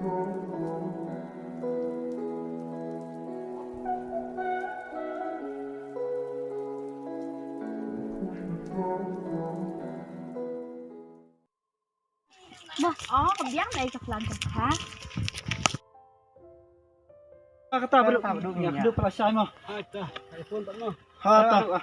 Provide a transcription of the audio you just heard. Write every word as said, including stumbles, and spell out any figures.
Bah, oh, ka biang na ka plan ka ha. Kata berduk, kata berduk ni, ya. Kata berduk pala shai mo. Ha ta, iPhone tak mo. Ha ta.